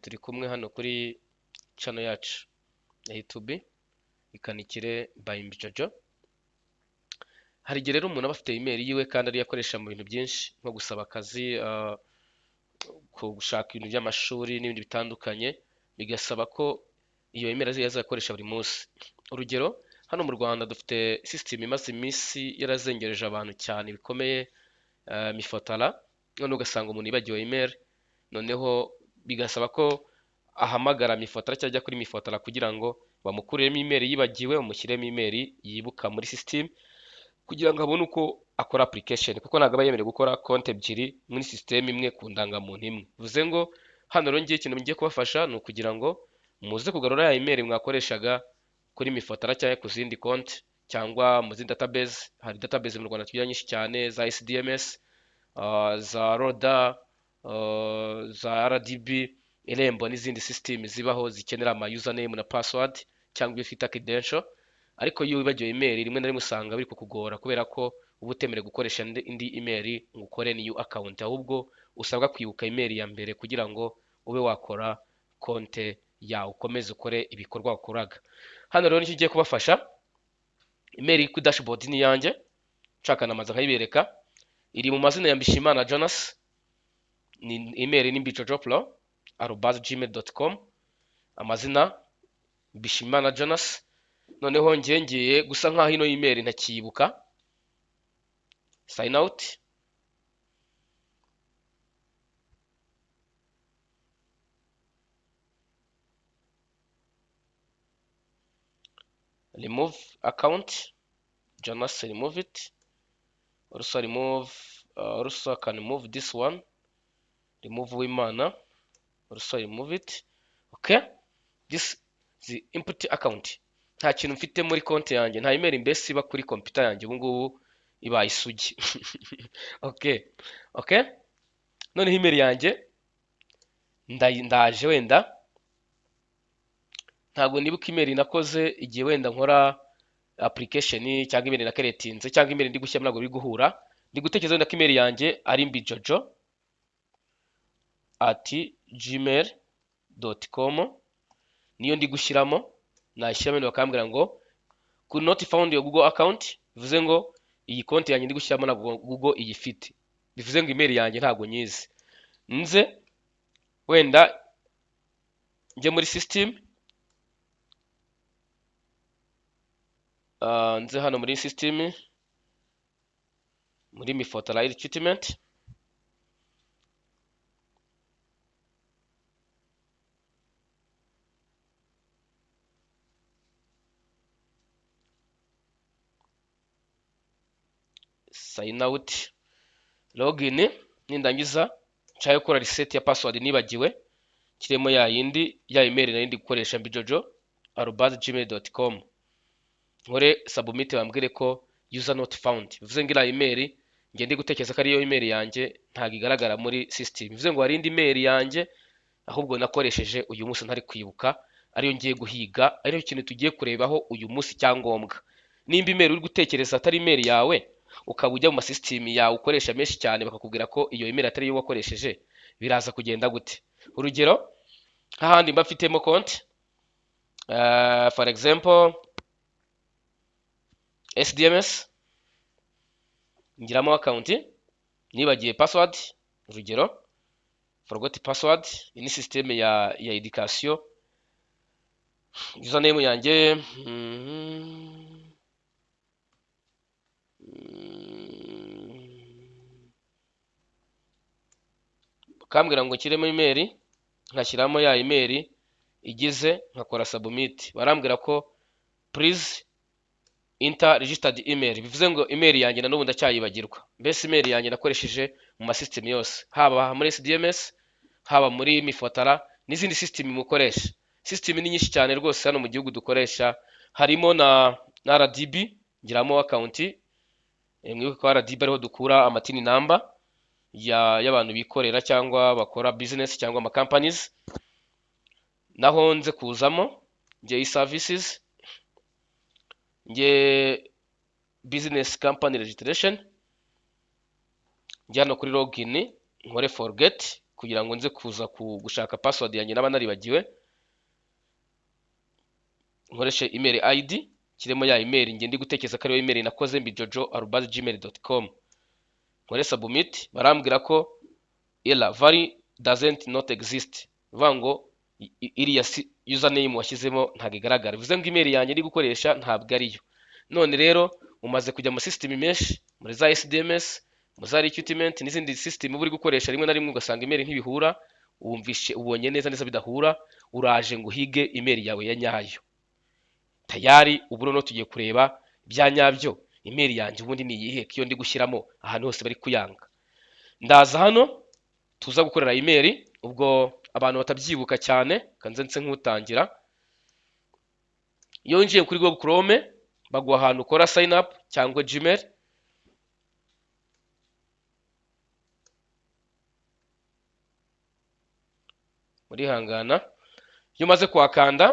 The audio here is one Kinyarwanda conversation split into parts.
Turi kumwe hano kuri channel yacu ya YouTube Ikanikire by Mbijojo. Hari igihe rero umuntu aba afite email yiwe kandi ariyo akoresha mu bintu byinshi, nko gusaba akazi, gushaka ibintu by'amashuri n'ibindi bitandukanye, bigasaba ko iyo email azakoresha buri munsi. Urugero, hano mu Rwanda dufite system imaze iminsi yarazengereje abantu cyane bikomeye, Mifotara, none ugasanga umuntu yibagiwe email, noneho bigasaba ko ahamagara Mifotara cyangwa ajya kuri Mifotara kugira ngo bamukuremo email yibagiwe, bamushyiremo email yibuka muri system, kugira ngo abone uko akora application, kuko ntabwo aba yemerewe gukora konti ebyiri muri system imwe ku ndangamuntu imwe. Bivuze ngo hano rero ngiye ikintu ngiye kubafasha ni ukugira ngo muze kugarura ya email mwakoreshaga kuri Mifotara cyangwa ku zindi konti cyangwa mu zindi database. Hari database mu Rwanda tugira nyinshi cyane, za SDMS, za RODA, za RDB, Irembo n'izindi system zibaho zikenera ama username na password cyangwa ibyo twita credential. Ariko iyo wibagiwe email rimwe na rimwe usanga biri kukugora kubera ko uba utemerewe gukoresha indi email ngo ukore new account, ahubwo usabwa kwibuka email ya mbere kugira ngo ube wakora konte yawe ukomeze ukore ibikorwa wakoraga. Hano rero nicyo ngiye kubafasha. Email iri kuri dashboard ni iyanjye, nshaka namaze nkayibereka, iri mu mazina ya Mbishimana Jonas, ni email ni mbijojopro@gmail.com, amazina Mbishimana Jonas. Noneho ngiye ngiye gusa nkaho ino email ntakiyibuka, sign out, remove account, Jonas remove it, also remove, also I can remove this one, remove Uwimana, also remove it. Okay, this the input account. Nta kintu mfite muri konti yanjye, nta email mbese iba kuri computer yanjye ubu ngubu ibaye isugi. Okay, okay, noneho email yanjye ndaje wenda ntabwo nibuka email nakoze igihe wenda nkora application cyangwa email nakeretinze cyangwa email ndi gushyiramo ntabwo biri guhura. Ndi gutekereza wenda ko email yanjye ari mbijojo@gmail.com, niyo ndi gushyiramo, nashyiramo wenda bakambwira ngo could not found your Google account, bivuze ngo iyi konti yanjye ndi gushyiramo ntabwo Google iyifite, bivuze ngo email yanjye ntabwo nyizi. Nze wenda njye muri system, nze hano muri system muri Mifotara treatment, sign out, login, nindangiza nshaka gukora reset ya password nibagiwe, kiremo ya yindi ya email nari ndi gukoresha mbijojo@gmail.com, nkore submit bambwire ko user not found, bivuze ngo iriya email ngiye ndi gutekereza ko ariyo email yanjye ntabwo igaragara muri system, bivuze ngo hari indi email yanjye ahubwo nakoresheje uyu munsi ntari kwibuka, ariyo ngiye guhiga, ariyo kintu tugiye kurebaho uyu munsi cyangombwa. Nimba email uri gutekereza atari email yawe, ukaba ujya mu masystem yawe ukoresha menshi cyane bakakubwira ko iyo email atari iyo wakoresheje, biraza kugenda gute? Urugero nk'ahandi mba mfitemo konti, for example SDMS, ngiramo account nibagiye password, urugero forgot password, iyi ni system ya education, username yanjye, bakambwira ngo nshyiremo email, nkashyiramo ya email igize, nkakora submit, barambwira ko please enter registered email, bivuze ngo email yanjye na n'ubu ndacyayibagirwa. Mbese email yanjye nakoresheje mu ma system yose, haba muri SDMS, haba muri Mifotara n'izindi system mukoresha. System ni nyinshi cyane rwose hano mu gihugu dukoresha, harimo na RDB, ngiramo account, mwibuke ko RDB ariho dukura amatini number y'abantu bikorera cyangwa bakora business cyangwa ama companies. Naho nze kuzamo nge e-services, nge business company registration, njye hano kuri login nkore forget kugira ngo nze kuza gushaka password yanjye naba naribagiwe. Nkoreshe email ID, kiremo ya email nge ndi gutekereza ko ariyo email nakoze, mbijojo@gmail.com. Nkore submit, barambwira ko error value doesn't not exist, bivuga ngo iriya username washyizemo ntabwo igaragara, bivuze ngo email yanjye ndi gukoresha ntabwo ariyo. None rero umaze kujya mu system menshi, muri za SDMS, mu za recruitment n'izindi system uba uri gukoresha, rimwe na rimwe ugasanga email ntibihura, wumvishe ubonye neza neza bidahura, uraje ngo uhige email yawe ya nyayo. Tayari ubu noneho tugiye kureba bya nyabyo, email yanjye ubundi ni iyihe, ko iyo ndi gushyiramo ahantu hose bari kuyanga. Ndaza hano tuza gukorera email, ubwo abantu batabyibuka cyane kanze nse nk'utangira. Iyo winjiye kuri Google Chrome baguha ahantu ukora sign up cyangwa Gmail. Murihangana, iyo umaze kuhakanda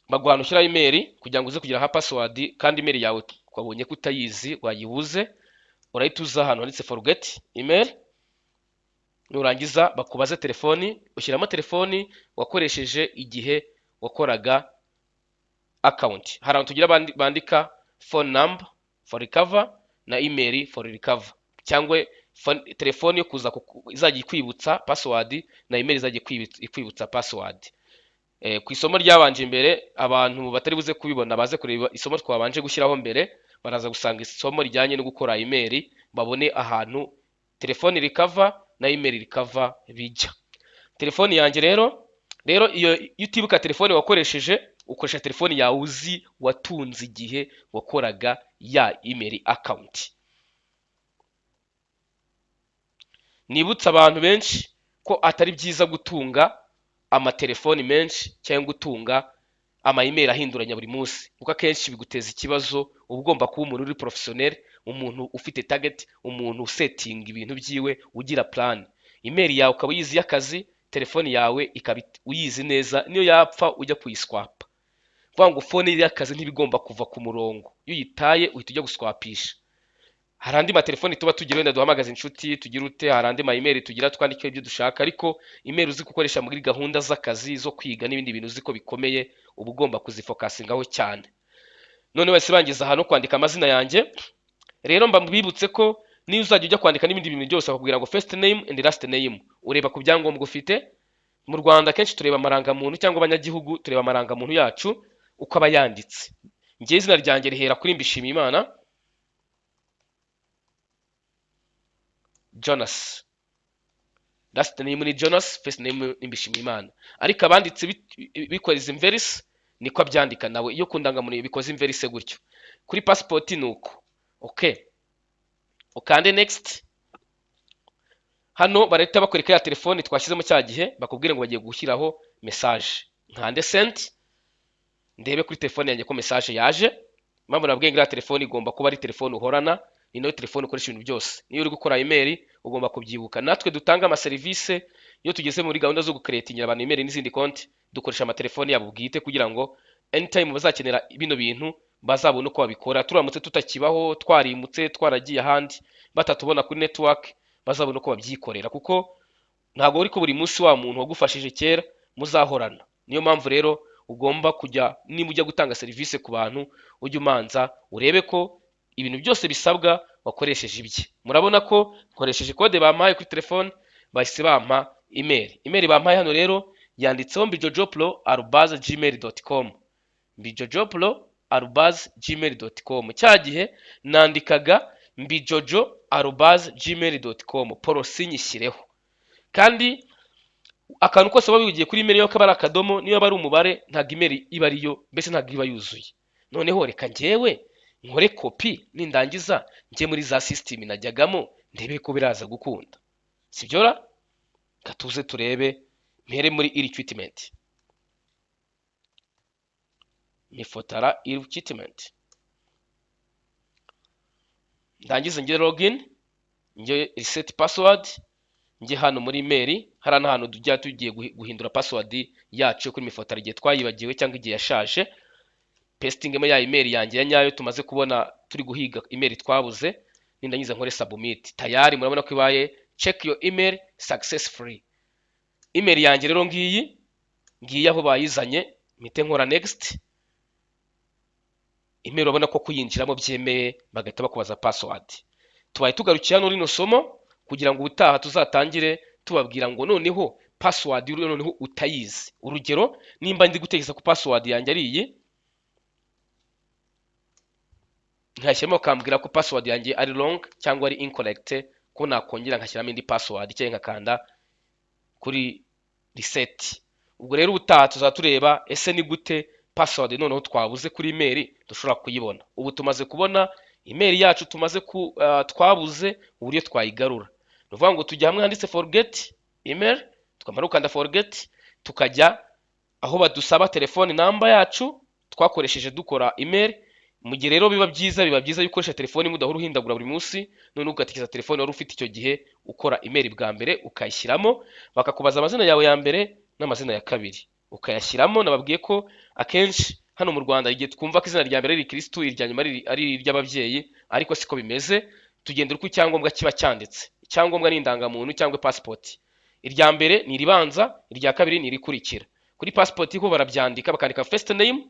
baguha ahantu ushyira email kugira ngo uze kugira ha password, kandi email yawe twabonye ko utayizi wayibuze, urahita uza ahantu handitse forget email. Nurangiza bakubaze telefoni, ushyiramo telefoni wakoresheje igihe wakoraga account. Hari ahantu tugira bandika phone number for recover na email for recover, cyangwa telefoni yo kuza izajya ikwibutsa password na email izajya ikwibutsa password. Ku isomo ryabanje imbere, abantu batari buze kubibona baze kureba isomo twabanje gushyiraho mbere, baraza gusanga isomo rijyanye no gukora email, babone ahantu telefoni recover na email recover bijya. Telefoni yanjye rero iyo utibuka telefoni wakoresheje, ukoresha telefoni yawe uzi watunze igihe wakoraga ya email account. Nibutsa abantu benshi ko atari byiza gutunga amatelefoni menshi cyangwa gutunga ama email ahinduranya buri munsi, kuko akenshi biguteza ikibazo. Uba ugomba kuba umuntu uri professionnel, umuntu ufite target, umuntu usetinga ibintu byiwe, ugira plan. Email yawe ukaba uyizi y'akazi, telefoni yawe ikaba uyizi neza, niyo yapfa ujya kuyiswapa. Kuvuga ngo phone y'akazi ntibigomba kuva ku murongo, iyo uyitaye uhita ujya guswapisha. Hari andi matelefoni tuba tugira, wenda duhamagaza inshuti, tugira ute, hari andi ma email tugira twandikeho ibyo dushaka, ariko email uzi gukoresha muri gahunda z'akazi, zo kwiga n'ibindi bintu uzi ko bikomeye, uba ugomba kuzifokasingaho cyane. None wese bangiza ahantu kwandika amazina yanjye. Rero mba mbibutse ko niyo uzajya ujya kwandika n'ibindi bintu byose bakubwira ngo first name and last name, ureba ku byangombwa ufite. Mu Rwanda akenshi tureba amarangamuntu, cyangwa abanyagihugu tureba amarangamuntu yacu uko aba yanditse. Njye izina ryanjye rihera kuri Mbishimiyimana Jonas, last name ni Jonas, first name ni Mbishimiyimana, ariko abanditse bikora izi inverse niko abyandika nawe, iyo ku ndangamuntu bikoze inverse gutyo, kuri passport ni uko. Okay, ukande next. Hano barahita bakwereka ya telefoni twashyizemo cya gihe, bakubwire ngo bagiye gushyiraho message. Nkande send, ndebe kuri telefone yanjye ko message yaje. Impamvu nabwiye ngo iriya telefone igomba kuba ari telefone uhorana, ni nayo telefone ukoresha ibintu byose. Niyo uri gukora email ugomba kubyibuka. Natwe dutanga amaserivisi, iyo tugeze muri gahunda zo gukeretingira abantu email n'izindi konti, dukoresha amatelefoni yabo bwite kugira ngo anytime bazakenera bino bintu bazabone uko babikora. Turamutse tutakibaho, twarimutse, twaragiye ahandi, batatubona kuri network, bazabone uko babyikorera, kuko ntabwo uri ko buri munsi wa muntu wagufashije kera muzahorana. Niyo mpamvu rero ugomba kujya, niba ujya gutanga serivisi ku bantu, ujye umanza urebe ko ibintu byose bisabwa wakoresheje ibye. Murabona ko nkoresheje kode bampaye kuri telefone, bahise bampa email. Email bampaye hano rero yanditseho mbijojopro@gmail.com, mbijojopro@gmail.com. Cya gihe nandikaga mbijojo@gmail.com, poro sinyishyireho. Kandi akantu kose waba wigiye kuri email, yo kaba ari akadomo, niyo aba ari umubare, ntabwo email iba ariyo, mbese ntabwo iba yuzuye. Noneho reka njyewe nkore kopi, nindangiza njye muri za system najyagamo ndebe ko biraza gukunda. Sibyo ra? Katuze turebe, mpere muri e-recruitment, MIFOTRA e-recruitment, ndangize ngire login, njye reset password, njye hano muri email. Hari n'ahantu tujya tugiye guhindura password yacu yo kuri MIFOTRA igihe twayibagiwe cyangwa igihe yashaje. Pastingemo ya email yanjye ya nyayo tumaze kubona, turi guhiga email twabuze. Nindangiza nkore submit. Tayari murabona ko ibaye check your email successfully. Email yanjye rero ngiyi, ngiyi aho bayizanye, mpite nkora next. Email urabona ko kuyinjiramo byemeye, bagahita bakubaza password. Tubaye tugarukiye hano rino somo kugira ngo ubutaha tuzatangire tubabwira ngo noneho password uri noneho utayizi. Urugero, nimba ndi gutekereza ko password yanjye ari iyi, nkashyiramo bakambwira ko password yanjye ari wrong cyangwa ari incorrect, ko nakongera nkashyiramo indi password cyangwa nkakanda kuri reset. Ubwo rero ubutaha tuzaba tureba ese ni gute password noneho twabuze kuri email dushobora kuyibona. Ubu tumaze kubona email yacu tumaze ku twabuze uburyo twayigarura. Ni ukuvuga ngo tujya hamwe handitse forget email, tukamara gukanda forget, tukajya aho badusaba telefone namba yacu twakoresheje dukora email. Mu gihe rero biba byiza iyo ukoresha telefone imwe udahora uhindagura buri munsi, noneho ugatekereza telefone wari ufite icyo gihe ukora email bwa mbere ukayishyiramo, bakakubaza amazina yawe ya mbere n'amazina ya kabiri ukayashyiramo. Nababwiye ko akenshi hano mu Rwanda igihe twumva ko izina rya mbere ari Kristu, irya nyuma ari iry'ababyeyi, ariko siko bimeze. Tugendera uko icyangombwa kiba cyanditse. Icyangombwa ni indangamuntu cyangwa passport. Irya mbere ni iribanza, irya kabiri ni irikurikira. Kuri passport ho barabyandika, bakandika first name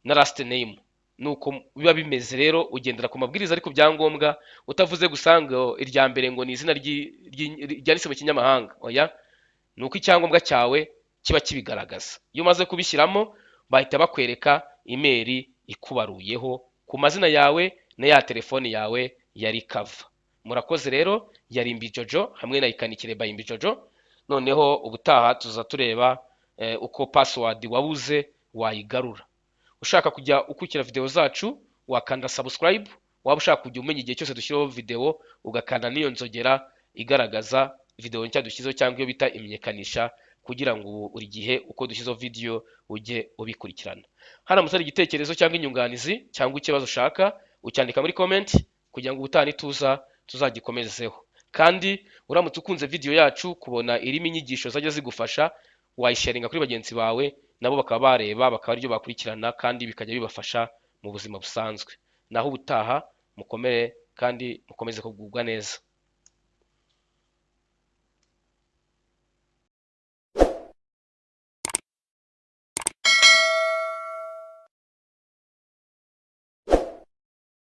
na last name. Nuko biba bimeze rero, ugendera ku mabwiriza ariko byangombwa, utavuze gusa ngo irya mbere ngo ni izina ryanditse mu kinyamahanga. Oya, ni uko icyangombwa cyawe kiba kibigaragaza. Iyo umaze kubishyiramo bahita bakwereka email ikubaruyeho ku mazina yawe na ya telefone yawe ya recover. Murakoze rero, yari Mbijojo hamwe na Ikanikire by Mbijojo. Noneho ubutaha tuza tureba uko password wabuze wayigarura. Ushaka kujya ukurikira video zacu wakanda subscribe, waba ushaka kujya umenya igihe cyose dushyiraho video ugakanda n'iyo nzogera igaragaza video nshya dushyizeho cyangwa iyo bita imenyekanisha, kugira ngo buri gihe uko dushyizeho video ujye ubikurikirana. Haramutse hari igitekerezo cyangwa inyunganizi cyangwa ikibazo ushaka, ucyandika muri comment kugira ngo ubutaha nituza tuzagikomezeho. Kandi uramutse ukunze video yacu, kubona irimo inyigisho zajya zigufasha, wayisharinga kuri bagenzi bawe nabo bakaba bareba, bakaba aribyo bakurikirana kandi bikajya bibafasha mu buzima busanzwe. Naho ubutaha, mukomere kandi mukomeze kugubwa neza.